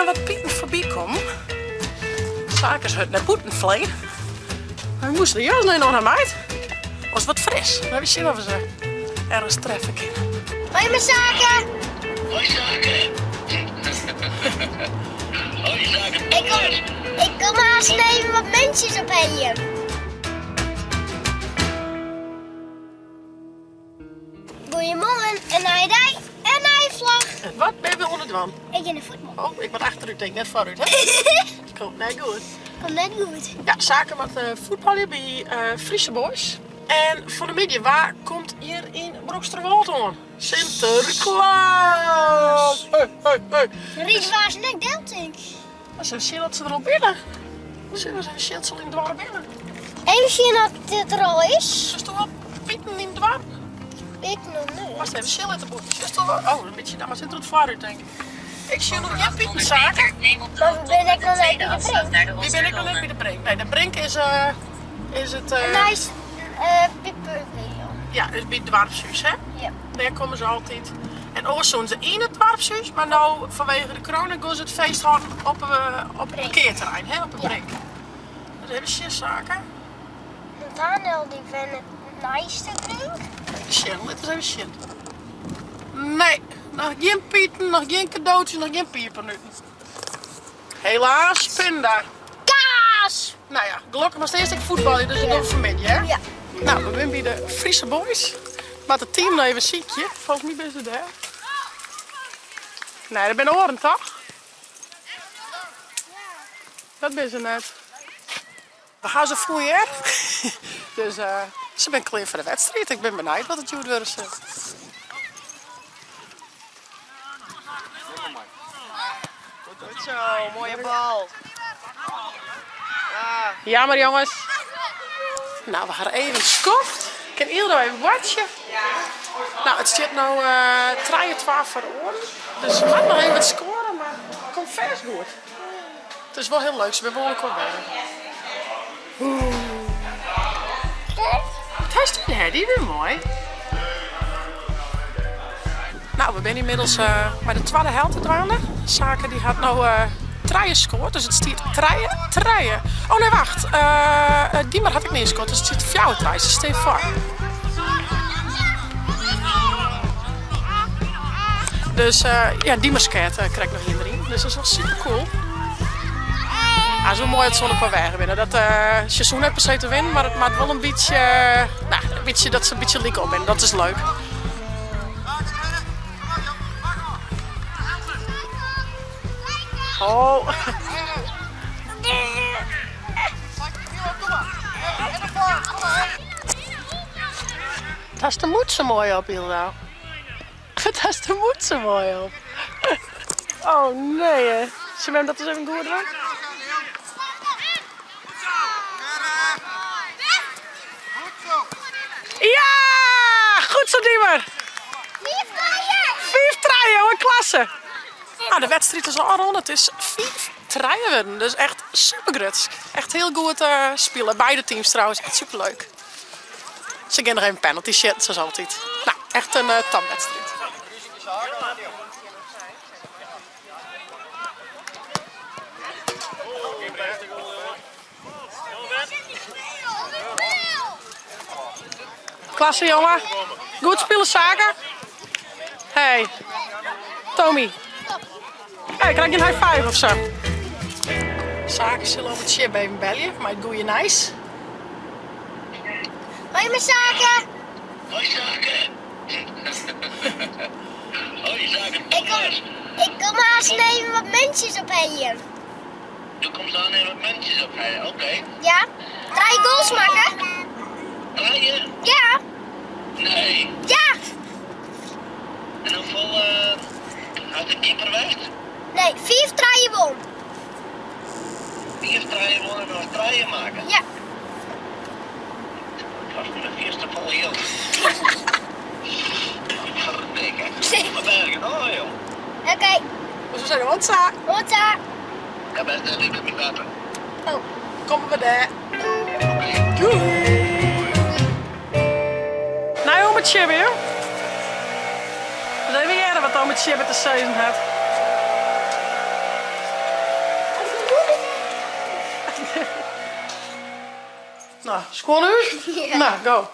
seagen wat pieten foarby kommen. Sake is hurd nei bûten flein. Wy moasten de jas noch oan ha meid. Was wat fris. Mar we sjen of we se ergens treffe kinne. Hoi mijn Sake. Hoi Sake. Hoi Sake. Ik kom haast even wat muntjes opheljen. Goeiemoarn, in nije dei, in nije vlog. En wat binne we oan it dwaan? Ik gean nei fuotbal. Oh, ik moat achterút, ik net foarút, hè? Komt net goed. Komt net goed. Ja, Sake moat eh, fuotbalje by eh, Friese Boys. En fan 'e middei, wa komt hjir yn Broeksterwâld oan? Sinterklaas! Hey, hey, hey. Ryd waar ze net del, tink. Maar ze zien dat ze er al binnen. Zullen we eens even zien dat ze al yn it doarp binne? Even sjen oft dit der al is. Sjochst al Pieten yn it doarp? Ik noch net. Moatst even sjen litte bûten. Sjochst al Oh, in bytsje, dan mar sit er it foarút denk ik. Ik sjoch noch gjin Pieten Sake. Maar we binne ek noch net by de brink. Wy binne ek noch net by de brink. Nee, de brink is, uh, is it. Uh, Nice uh, Ja, is by it doarpshús, hè? Ja. Dêr komme se altyd. En oars soene se yn it doarpshús, mar no fanwege de corona gean se it feest hâlden op, uh, op it parkearterrein, hè, op de brink. Dus even sjen, Sake. Nathaniel dy wennet neist de brink. Even sjen, lit ris even sjen. Nee, noch gjin pieten, noch gjin kadootsjes, noch gjin pipernuten. Helaas, pinda. Kaas! Nou ja, gelokkich moatst earst ek fuotbalje, dus dat dogge we fanmiddei, hè? Ja. Nou, we binne by de Friese Boys. Moat it team noch even sykje. Folgens my binne se dêr. Nee, dat binne oaren, toch? Dat binne se net. We ha se fûn hear. Dus uh, se binne klear foar de wedstriid. Ik bin benijd wat it hjoed wurde sil. Goed zo, mooie bal. Jammer jongens. Nou, we ha even skoft. Kin Ildo even boartsje. Nou, it stiet no uh, 3-2 foar de oaren. Dus we moatte noch even wat skoare, mar it komt fêst goed. It is wol hiel leuk, se binne wol oan elkoar wenne. Wat hast dêr? Dy binne moai. Nou, we binne ynmiddels uh, mei de twadde helte dwaande. Sake dy hat no uh, trije skoard, dus it stiet 3-3. Oh nee, wacht. Uh, Diemer hat ek nea skoard, dus it stiet 4-3. Se stean foar. Dus uh, ja, Diemer skeat uh, krekt noch ien deryn. Dus dat is wel super cool. Ah, it is wol moai dat se oan elkoar weage binne. Dat, uh, se soene net per se te winnen, mar it moat wol in bytsje, nou, in bytsje dat se in bytsje lyk op binne. Dat is leuk. Oh. Dat is de moed zo mooi op, Ilda. Dat is de moed zo mooi op. Oh nee, hè. Zullen we hem dat eens even goed doen? Ja! Goed zo, Diemer! 5 treien, jongen, klasse! Nou, de wedstriid is al rûn. It is 5-3 wurden. Dus echt super grutsk. Echt hiel goed uh, spile. Beide teams trouwens. Echt super leuk. Se gean noch even penalty sjitten, sa as altyd. Nou, echt in uh, topwedstriid. Klasse jongen. Goed spile Sake. Hey, Tommy. Hey, krijg je een high five of zo? Sake sil oer it sjip even belje mei it goede nijs. Hoi mijn Sake. Hoi Sake. Hoi Sake. Ik kom haast even wat muntjes opheljen. Do komst aan even wat muntjes opheljen, oké. Ja. Trije goals makke. Trije? Ja. Nee. Ja. En hoefolle uh, hat de keeper west? Nee, 5-3 won. 5-3 won en noch trije makke? Ja. Dat kost my fierste folle jild. Verdikke. Wat erg, oh joh. Oké. Okay. Dus we zeggen oant sa. Oant sa. Ja, best net, ik myn beppe. Oh. Komme we dêr. Doei. Nou, ome Tjibbe, joh. Dus even hearre wat ome Tjibbe te sizzen hat. No, skuon út? Ja. No, go.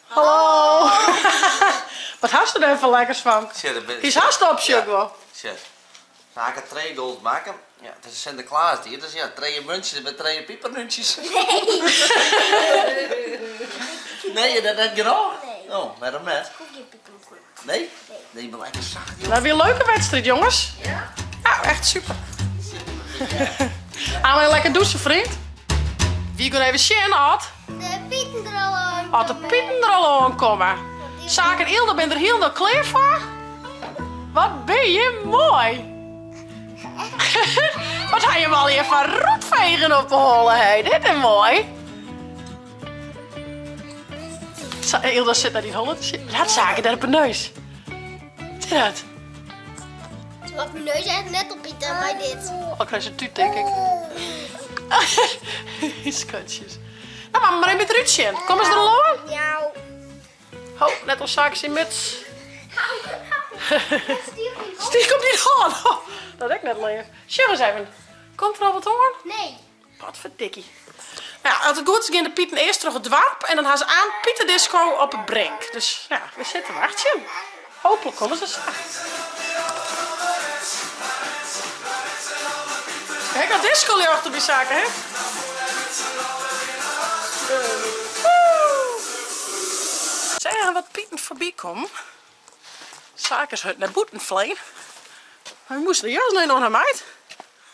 Hallo. Wat hast der dêr foar lekkers fan? Hys hast op, sjoch ik wol. Ha ik trije goals makke. Ja, it is Sinteklaasdier, dus ja, trije muntsjes by trije pipernútsjes. Nee, is dat net genôch? Nee. Oh, wêrom net? Ik hoef gjin pipernoten. Nee? Nee, mar lekker sacht, joh. Dat wie in leuke wedstriid, jonges. Ja? Ja, echt super. Gaan we lekker douchen, vriend? Wy gean even sjen oft... De pieten der al oankomme. Oft de pieten der al oankomme. Saak en Yldo binne der hielendal klear foar. Wat bin je moai! Wat ha je allegear foar roetfegen op 'e holle, hé. Dit is moai. Sa, Yldo sit nei dyn holle te sjen. Wat hat Sake dêr op 'e neus? Wat is dat? Se moat myn neus echt net op ite by dit. Oh, krijg ze tuut, denk ik. Skatjes. Nou, maar maar even eruit zien. Kom eens er al aan. Ja. Ho, net op zaak zijn muts. Stiek op die hand. Oh, dat ik net leer. Sjoch eens even. Komt er al wat oan? Nee. Wat verdikkie. Nou, as it goed is gean de Pieten earst troch it doarp en dan ha se aan Pietendisco op 'e Brink. Dus ja, we sitte te wachtsjen. Hooplik komme se sa. Ek al discoljocht op dy saken, hè? Seagen wat Pieten foarby kommen. Saak is hurd nei bûten flein. Mar we moasten de jas noch oan ha, meid.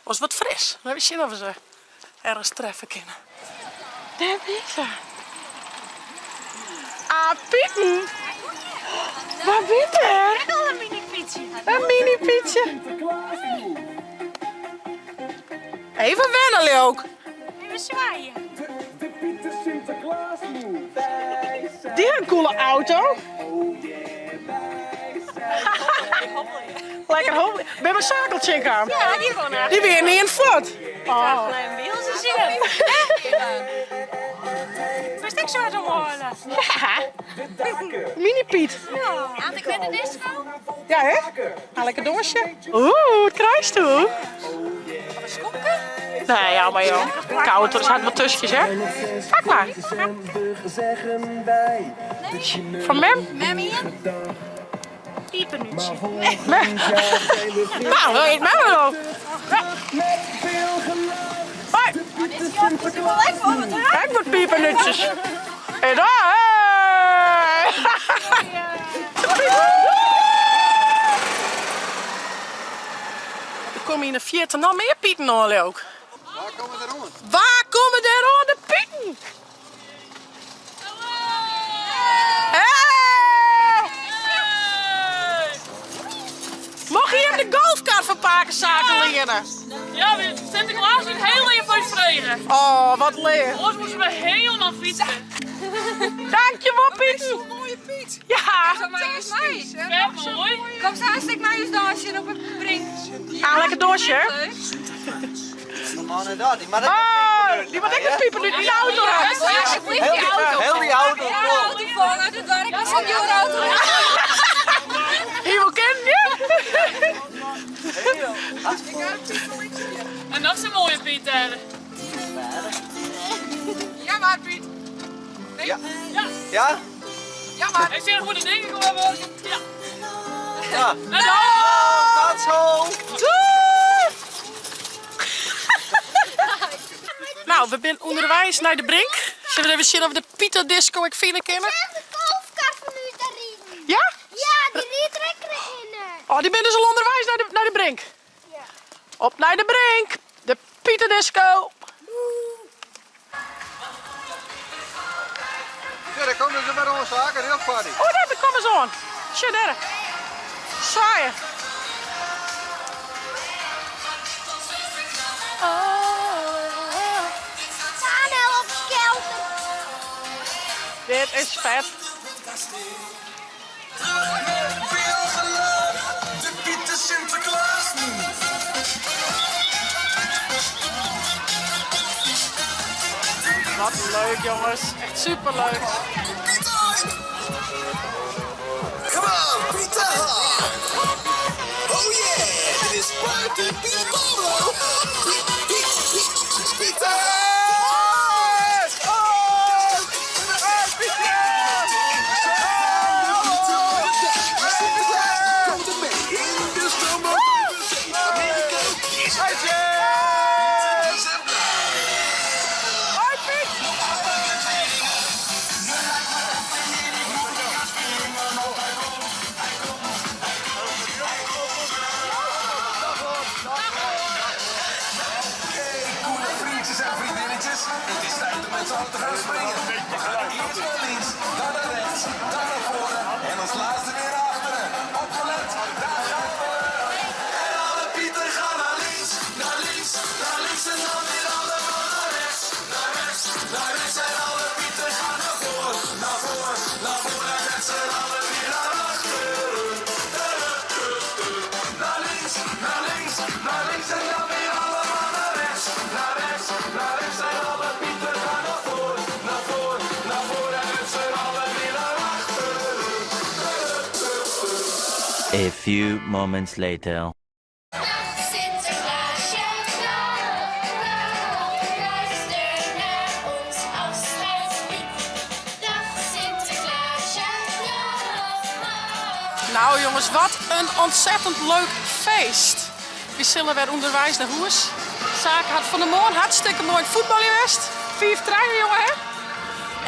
Was wat fris. Laten we sjen of we se ergens treffe kinne. Dêr binne se. Ah, Pieten. Waar bent er? Een mini Pietje. Een mini Pietje. Even wennen, Leuk. Even zwaaien. De Pieter Sinterklaas moet wij zijn. Die heeft een coole auto. Oh yeah, wij zijn. Lekker hobbelen. Ben mijn zakeltje in kamer. Ja, die gewoon echt. Die weer niet in het voet. Oh. Een wiel ze zin. Wist ik zo uit omholen. Ja. Mini Piet. Aan ik met de disco? Ja, hè? Haal lekker doosje. Oeh, het kruis toe. Nee, ja, maar joh. Koud, er zaten wat tusjes, hè? Pak maar. Zeggen wij dat je Van Mem? Mem hier? Piepernuutje. Nou, wil je het met me dan? met veel gelach. Hoi. Pieter Sinterklaas Kijk wat piepernutjes. En daar, hey. Er komen in de 40 nog meer pieten aan, leuk. Waar komen er aan? Waar komen er aan de pieten? Hey! Mocht je hem de golfkar van Pakenzaken leren? Ja, Sinterklaas is heel even voor je vregen. Oh, wat leer. Anders moesten we helemaal fietsen. Dankjewel, Piet. Zo'n mooie Piet. Ja. Vet mooi. Kom zo stik maar eens dansje op het brink. Ga lekker doosje, hè? Man, en dat, die maar dat Oh, die moet ik de piepen nu in de auto rijden. Alsjeblieft, die auto. Heel die auto Ja, vol. auto vol uit het werk. Was een nieuwe auto. Hier wil kennen je? En dat is een mooie Piet daar. Ja maar Piet. Ja? Ja? Ja maar. Ik zie een goede dingen komen. Ja. Ja. En dan! Dat zo. Nou, we zijn onderwijs naar de brink. Zullen we even zien of de Pieter Disco ik vinden kunnen? Echt de golfkar van u daarin. Ja? Ja, die reed lekker in. Oh, die ben dus al onderwijs naar de brink. Ja. Op naar de brink. De Pieter Disco. Ja, daar komen ze met onze zaken heel funny. Oh, daar komen ze aan. Tja, daar. Zwaaien. Oh. Daniel op skelter. Dit is vet. Veel gelach. De Pieter Sinterklaas moet. Wat leuk, jongens. Echt superleuk. Come on, Piet de Haan! Oh yeah, dit is Party Piet Pablo! Piet, Piet, Piet, Piet de Haan! Oh! Hey, Pietje! Sinterklaas komt er mee in de stoomboot over zee. Amerika, die is Pieten die zijn blij. Hoi Piet! Hey, coole vriendjes en vriendinnetjes. Het is tijd om met z'n allen te gaan springen. We gaan eerst naar links, dan naar rechts, dan naar voren en als laatste weer naar achteren. Opgelet, daar gaan we. En alle pieten gaan naar links, naar links, naar links en dan weer allemaal naar rechts. Naar rechts, naar rechts en alle pieten gaan naar voren, naar voren, naar voren en met z'n allen weer naar achteren. Naar links, naar links, naar links en dan weer allemaal naar rechts. Naar rechts, naar rechts en alle pieten gaan naar voren, naar voren, naar voren en met z'n allen weer naar achteren. A few moments later. Sinterklaasje, blauw, luister naar ons afscheidslied. Dag Sinterklaasje, blauw. Nou jongens, wat een ontzettend leuk feest. Wy sille wer ûnderweis nei hûs. Sake hat fan 'e moarn hartstikke moai fuotbal west. 5-3 jongen hè?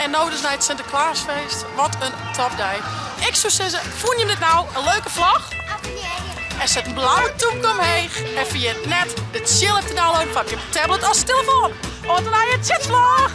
En no dus nei it Sinterklaasfeest. Wat in topdei. Ik soe sizze, fûnen jim dit no in leuke vlog? Abonnearje. En set in blau tûmke omheech. En ferjit net de Tsjil app te downloaden foar op je tablet of telefoan. Oant de nije Tsjitsvlog!